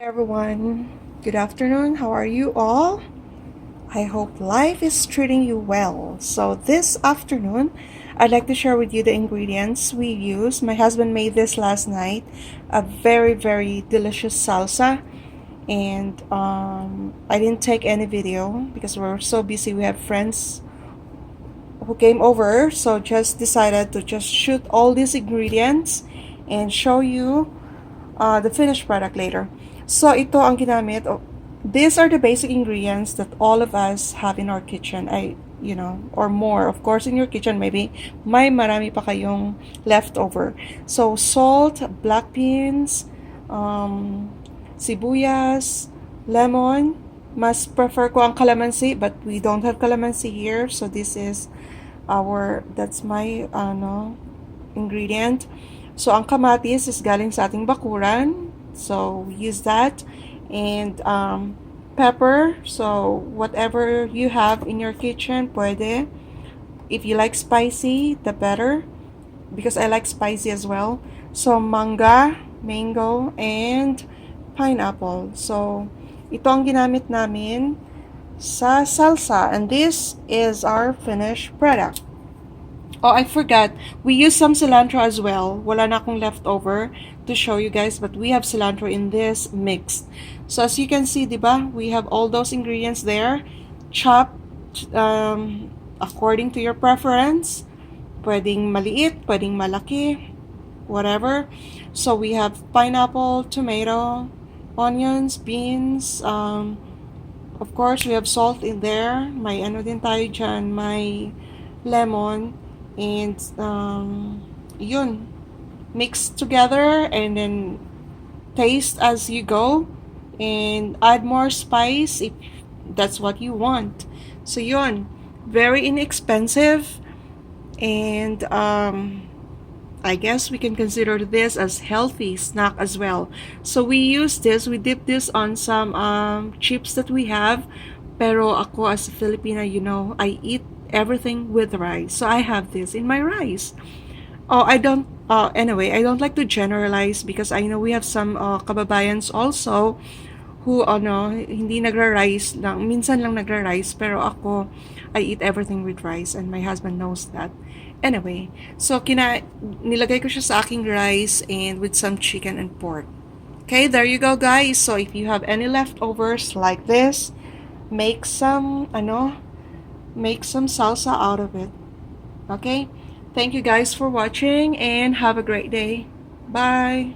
Everyone, good afternoon. How are you all? I hope life is treating you well. So this afternoon, I'd like to share with you the ingredients we use. My husband made this last night, a very delicious salsa. And I didn't take any video because we're so busy. We have friends who came over, so just decided to just shoot all these ingredients and show you the finished product later. So ito ang ginamit. These are the basic ingredients that all of us have in our kitchen. Or more. Of course, in your kitchen, maybe may marami pa kayong leftover. So salt, black beans, sibuyas, lemon. Mas prefer ko ang calamansi, but we don't have calamansi here. So this is that's my ingredient. So ang kamatis is galing sa ating bakuran. So we use that. And pepper. So whatever you have in your kitchen, pwede. If you like spicy, the better. Because I like spicy as well. So mango, and pineapple. So ito ang ginamit namin sa salsa. And this is our finished product. Oh, I forgot. We use some cilantro as well. Wala na akong leftover to show you guys, but we have cilantro in this mix. So as you can see, diba, we have all those ingredients there, chopped according to your preference. Pwedeng maliit, pwedeng malaki, whatever. So we have pineapple, tomato, onions, beans. Of course, we have salt in there. May ano din tayo dyan, may lemon. And yun, mix together and then taste as you go and add more spice if that's what you want. So yun, very inexpensive, and I guess we can consider this as healthy snack as well. So we dip this on some chips that we have. Pero ako as a Filipina, I eat everything with rice. So I have this in my rice. Anyway, I don't like to generalize because I know we have some kababayans also who hindi nagra-rice lang, minsan lang nagra-rice, pero ako I eat everything with rice and my husband knows that. Anyway, so nilagay ko siya sa aking rice and with some chicken and pork. Okay, there you go guys. So if you have any leftovers like this, make some salsa out of it. Okay? Thank you guys for watching and have a great day. Bye!